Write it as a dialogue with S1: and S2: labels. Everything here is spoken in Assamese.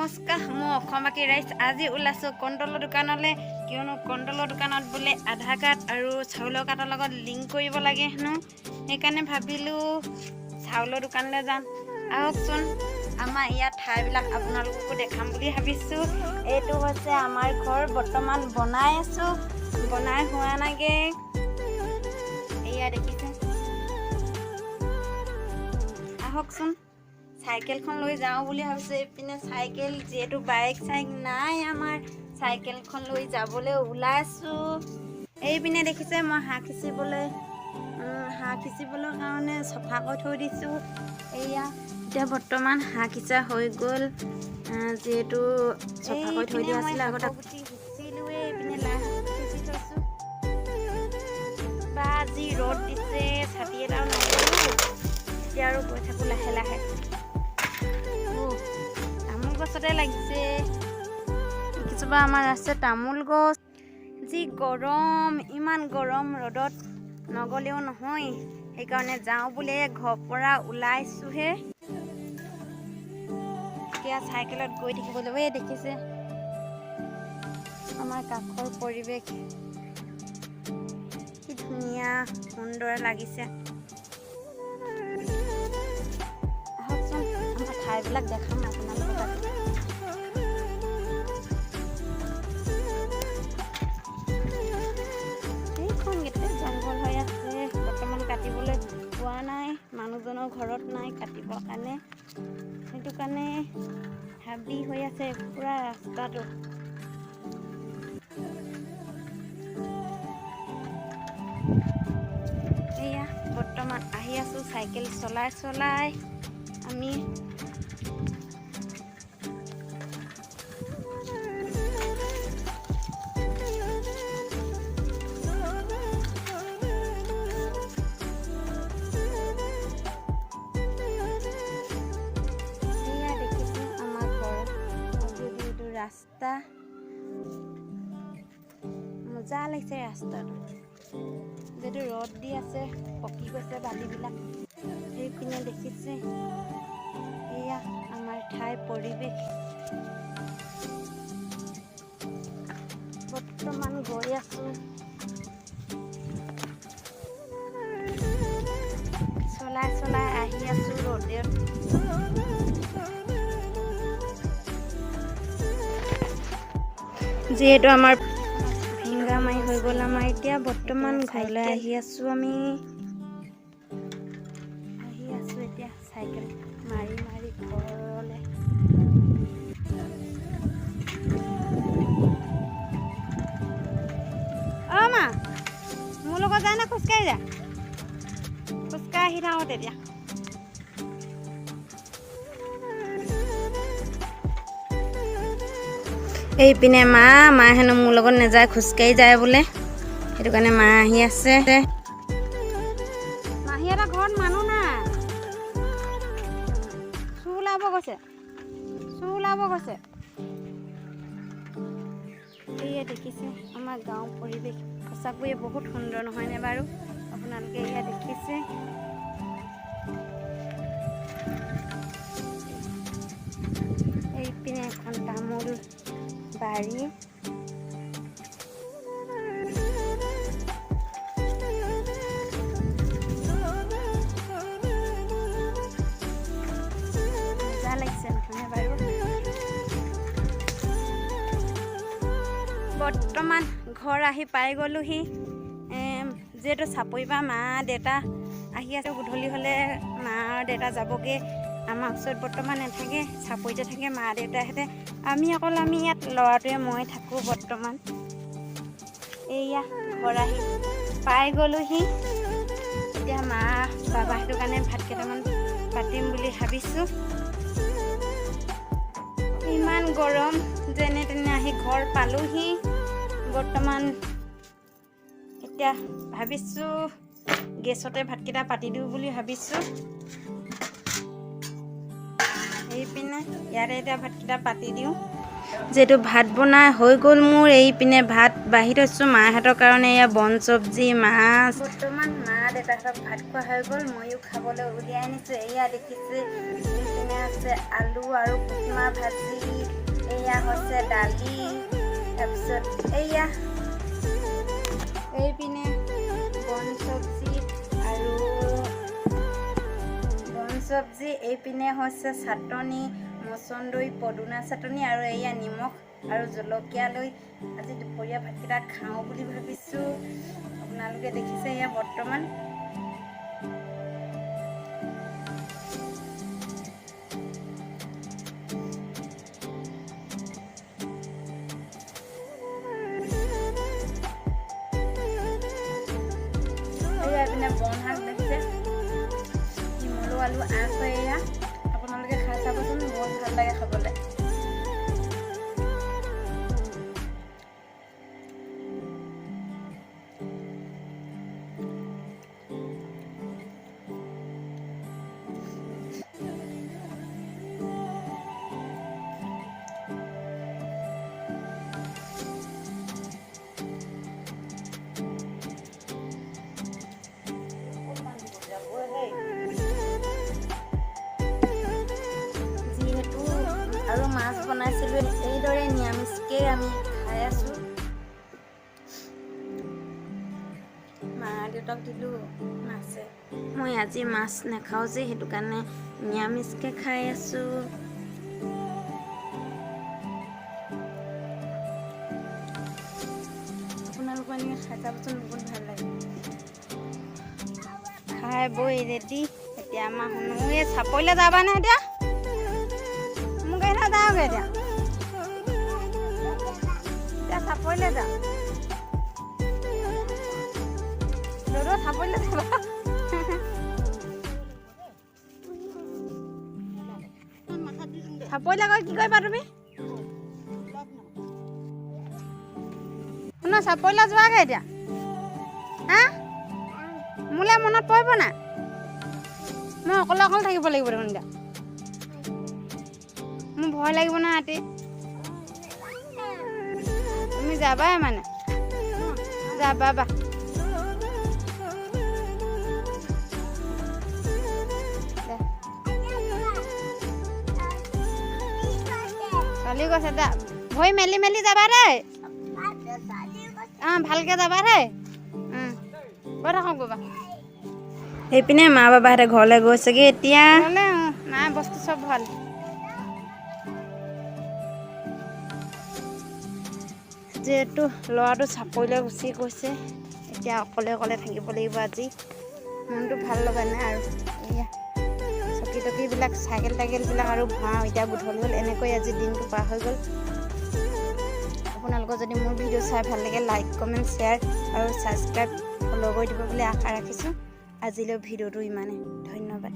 S1: নমস্কাৰ, মই অসমবাসী ৰাইজ। আজি ওলাইছোঁ কণ্ট্ৰলৰ দোকানলৈ। কিয়নো কণ্ট্ৰলৰ দোকানত বোলে আধাৰ কাৰ্ড আৰু চাউলৰ কাৰ্ডৰ লগত লিংক কৰিব লাগে হেনো। সেইকাৰণে ভাবিলোঁ চাউলৰ দোকানলৈ যাম। আহকচোন, আমাৰ ইয়াত ঠাইবিলাক আপোনালোককো দেখাম বুলি ভাবিছোঁ। এইটো হৈছে আমাৰ ঘৰ, বৰ্তমান বনাই আছোঁ, বনাই হোৱা নাইগৈ। এয়া দেখিছে। আহকচোন, চাইকেলখন লৈ যাওঁ বুলি ভাবিছোঁ। এইপিনে চাইকেল, যিহেতু বাইক চাইক নাই আমাৰ, চাইকেলখন লৈ যাবলৈ ওলাইছোঁ। এইপিনে দেখিছে, মই হাঁহ সিঁচিবলৈ কাৰণে চফা কৰি থৈ দিছোঁ। এয়া এতিয়া বৰ্তমান হাঁহ সিঁচা হৈ গ'ল, যিহেতু চফা কৰি থৈ দিয়া আছিলে আগতে। গুটি সিঁচিলোৱে, এইপিনে লাই শাক সিঁচি থৈছোঁ। বা, যি ৰ'দ দিছে, ছাতি এটাও নল'লোঁ। এতিয়া আৰু গৈ থাকোঁ লাহে লাহে। তামোল গছতে লাগিছে। কিছুবা আমাৰ আছে তামোল গছ। যি গৰম, ইমান গৰম, ৰ'দত নগ'লেও নহয়। সেইকাৰণে যাওঁ বুলিয়ে ঘৰৰ পৰা ওলাইছোঁহে। এতিয়া চাইকেলত গৈ থাকিব লাগিব। এই দেখিছে আমাৰ কাষৰ পৰিৱেশ, কি ধুনীয়া সুন্দৰ লাগিছে। আহকচোন, আমাৰ ঠাইবিলাক দেখাম আপোনালোকক আজি। এইখন গোটেই জংঘল হৈ আছে, বৰ্তমান কাটিবলৈ পোৱা নাই। মানুহজনৰ ঘৰত নাই কাটিবৰ কাৰণে, সেইটো কাৰণে হাবি হৈ আছে পূৰা ৰাস্তাটো। এয়া বৰ্তমান আহি আছোঁ চাইকেল চলাই চলাই আমি। এয়া দেখিছে আমাৰ ঘৰৰ মাজেদি এইটো ৰাস্তা। মজা লাগিছে ৰাস্তাটো। যিহেতু ৰ'দ দি আছে, পকি গৈছে বালিবিলাক। সেইপিনে দেখিছে, এয়া আমাৰ ঠাইৰ পৰিৱেশ। বৰ্তমান গৈ আছো, চলাই চলাই আহি আছো ৰ'দত। যিহেতু আমাৰ ফিংগাৰ মাৰি হৈ গ'ল আমাৰ, এতিয়া বৰ্তমান ঘৰলৈ আহি আছো আমি। আহি আছো এতিয়া চাইকেল মাৰি মাৰি ঘৰলৈ। অ' মা, মোৰ লগত যায় নে খোজকাঢ়ি যায়? খোজকাঢ়ি আহি থাকোঁ তেতিয়া। এইপিনে মা মা হেনো মোৰ লগত নাযায়, খোজকাঢ়ি যায় বোলে। সেইটো কাৰণে মা আহি আছে। মাহীহঁতৰ ঘৰত মানুহ নাই, চোৰ ওলাব গৈছে, চোৰ ওলাব গৈছে। এয়া দেখিছে আমাৰ গাঁৱৰ পৰিৱেশ, সঁচাকৈয়ে বহুত সুন্দৰ নহয়নে বাৰু? আপোনালোকে এয়া দেখিছে। এইপিনে এখন তামোল বাৰী। মজা লাগিছে নহয়নে বাৰু? বৰ্তমান ঘৰ আহি পাই গ'লোহি। যিহেতু চাপৰিৰ পৰা মা দেউতা আহি আছে, গধূলি হ'লে মা আৰু দেউতা যাবগৈ। আমাৰ ওচৰত বৰ্তমান নাথাকে, চাপৰিতে থাকে মা দেউতাহঁতে। আমি অকল আমি ইয়াত ল'ৰাটোৱে মই থাকোঁ বৰ্তমান। এইয়া ঘৰ আহি পাই গ'লোহি। এতিয়া মা বাবা সেইটো কাৰণে ভাত কেইটামান পাতিম বুলি ভাবিছোঁ। ইমান গৰম, যেনে তেনে আহি ঘৰ পালোহি। বৰ্তমান এতিয়া ভাবিছোঁ গেছতে ভাতকেইটা পাতি দিওঁ বুলি ভাবিছোঁ। এইপিনে ইয়াতে এতিয়া ভাতকেইটা পাতি দিওঁ। যিহেতু ভাত বনাই হৈ গ'ল মোৰ, এইপিনে ভাত বাঢ়ি থৈছোঁ মাহঁতৰ কাৰণে। এয়া বন চব্জি, মাছ। বৰ্তমান মা দেউতাহঁতক ভাত খোৱা হৈ গ'ল, ময়ো খাবলৈ উলিয়াই আনিছোঁ। এয়া দেখিছে, এইপিনে আছে আলু আৰু বুটমাহ ভাজি। এয়া হৈছে দালি, তাৰপিছত এয়া এইপিনে বন চব্জি আৰু বন চব্জি, এইপিনে হৈছে চাটনি, মচন্দৈ পদুনা চাটনি আৰু এয়া নিমখ আৰু জলকীয়া লৈ আজি দুপৰীয়া ভাতকেইটা খাওঁ বুলি ভাবিছোঁ। আপোনালোকে দেখিছে এয়া বৰ্তমান। এয়া এইপিনে বন শাক দেখিছে, শিমলু আলু আঁচ হয় এয়া। আপোনালোকে খাই চাবচোন, বহুত ভাল লাগে খাবলৈ। যিহেতু আৰু মাছ বনাইছিলোঁ, এইদৰে নিৰামিষকৈ আমি খাই আছোঁ। মা দেউতাক দিলোঁ মাছে, মই আজি মাছ নাখাওঁ যে, সেইটো কাৰণে নিৰামিষকৈ খাই আছোঁ। আপোনালোকৰ এনেকৈ খাই চাবচোন, বহুত ভাল লাগে। খাই বৈ ৰেডি। এতিয়া আমাৰ শুনো, এই চাপৰিলৈ যাবানে? এতিয়া মোৰ গাড়ী যাওঁগৈ। এতিয়া এতিয়া চাপৰিলৈ যাওঁ। ৰ'দ, চাপৰিলৈ যাবা? চাপৰিলৈ গৈ কি কৰিবা তুমি? শুনা, চাপৰিলৈ যোৱাগৈ এতিয়া। হা, মোলৈ মনত পৰিব নাই? মই অকলে অকলে থাকিব লাগিব দেখোন এতিয়া। মোৰ ভয় লাগিব নহয় ৰাতি। তুমি যাবাই মানে, যাবা বা দে। চলি গৈছে দা, ভৰি মেলি মেলি যাবা দেই। অঁ, ভালকে যাবা দেই। গৈ থাকক বাবা। সেইপিনে মা বাবাহঁতে ঘৰলৈ গৈছেগৈ এতিয়া। নাই, বস্তু চব ভাল। যিহেতু ল'ৰাটো চাপৰিলৈ গুচি গৈছে, এতিয়া অকলে অকলে থাকিব লাগিব। আজি মনটো ভাল লগা নাই আৰু। এয়া চকী টকীবিলাক, চাইকেল টাইকেলবিলাক আৰু ভৰাওঁ। এতিয়া গধূলি হ'ল। এনেকৈ আজি দিনটো পাৰ হৈ গ'ল। আপোনালোকৰ যদি মোৰ ভিডিঅ' চাই ভাল লাগে, লাইক, কমেণ্ট, শ্বেয়াৰ আৰু ছাবস্ক্ৰাইব, ফ'ল' কৰি দিব বুলি আশা ৰাখিছোঁ। আজিলৈ ভিডিঅ'টো ইমানেই, ধন্যবাদ।